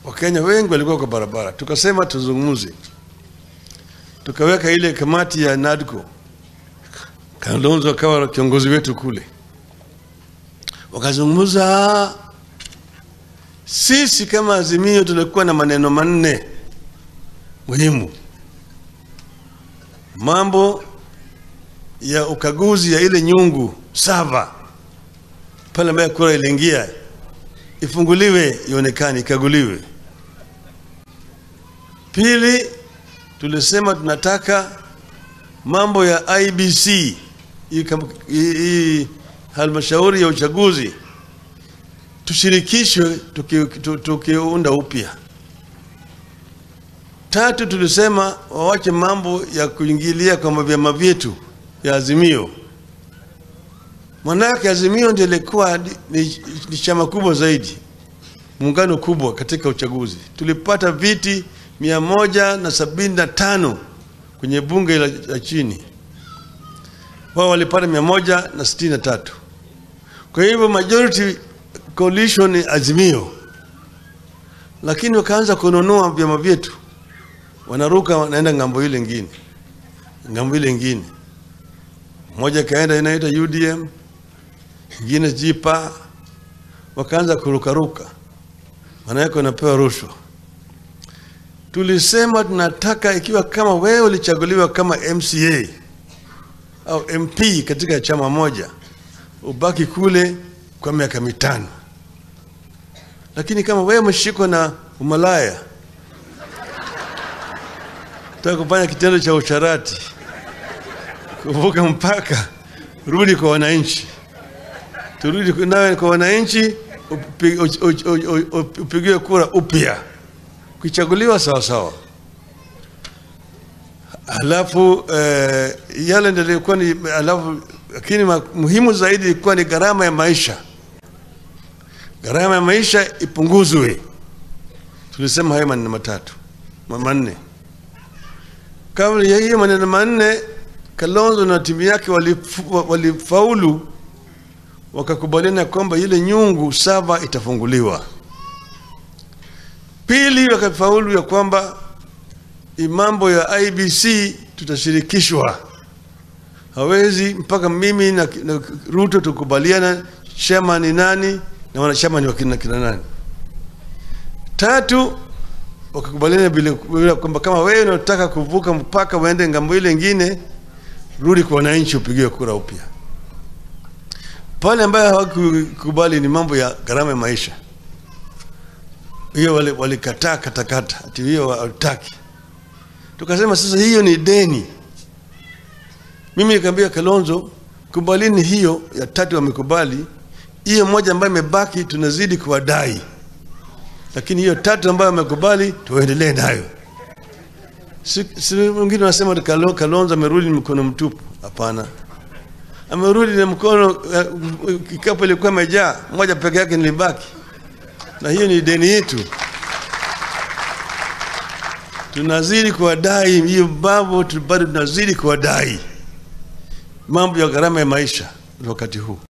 Wakenya wengi walikuwa kwa barabara. Tukasema tuzungumze. Tukaweka ile kamati ya NADCO. Kalonzo akawa kiongozi wetu kule. Wakazungumza. Sisi kama Azimio tulikuwa na maneno manne muhimu. Mambo ya ukaguzi ya ile nyungu saba pale ambayo kura iliingia ifunguliwe, ionekane, ikaguliwe. Pili, tulisema tunataka mambo ya IBC, hii halmashauri ya uchaguzi, tushirikishwe tukiunda upya. Tatu, tulisema waache mambo ya kuingilia kwa vyama vyetu ya Azimio. Manake Azimio ndio ilikuwa ni chama kubwa zaidi, muungano kubwa katika uchaguzi. Tulipata viti 175 kwenye bunge la chini. Wao walipata 163. Kwa hivyo majority coalition ni Azimio. Lakini wakaanza kununua vyama vyetu. Wanaruka wanaenda ngambo ile nyingine. Ngambo ile nyingine. Moja kaenda inaitwa UDM, nyingine Jipa. Wakaanza kurukaruka. Maana yake wanapewa rushwa. Tulisema tunataka ikiwa kama wewe ulichaguliwa kama MCA au MP katika chama moja, ubaki kule kwa miaka 5. Lakini kama wewe umeshikwa na umalaya, unataka kufanya kitendo cha usharati, kuvuka mpaka, rudi kwa wananchi. Turudi nawe kwa wananchi, upigiwe kura upya. Kuchaguliwa sawa sawa. Alafu yale ndio ilikuwa ni, alafu lakini muhimu zaidi ilikuwa ni gharama ya maisha. Gharama ya maisha ipunguzwe. Tulisema hayo maneno matatu, manne. Kabla ya hiyo maneno manne, Kalonzo na timu yake walifaulu, wakakubaliana kwamba ile nyungu saba itafunguliwa. Pili, wakafaulu ya kwamba mambo ya IBC tutashirikishwa. Hawezi mpaka mimi na Ruto tukubaliana chama ni nani na wanachama ni wakina kina nani. Tatu, wakakubaliana bila kwamba kama wewe unataka kuvuka mpaka uende ngambo ile nyingine, rudi kwa wananchi upigiwe kura upya. Pale ambayo hawakukubali ni mambo ya gharama ya maisha. Hiyo walikataa katakata, ati hiyo hawataki. Tukasema sasa hiyo ni deni. Mimi nikamwambia Kalonzo, kubalini hiyo ya tatu wamekubali, hiyo moja ambayo imebaki tunazidi kuwadai. Lakini hiyo tatu ambayo wamekubali tuendelee nayo. Si mwingine anasema Kalonzo amerudi mkono mtupu. Hapana. Amerudi na mkono, kikapu ilikuwa imejaa, moja peke yake nilibaki. Na hiyo ni deni yetu. Tunazidi kuwadai hiyo mambo, bado tunazidi kuwadai mambo ya gharama ya maisha wakati huu.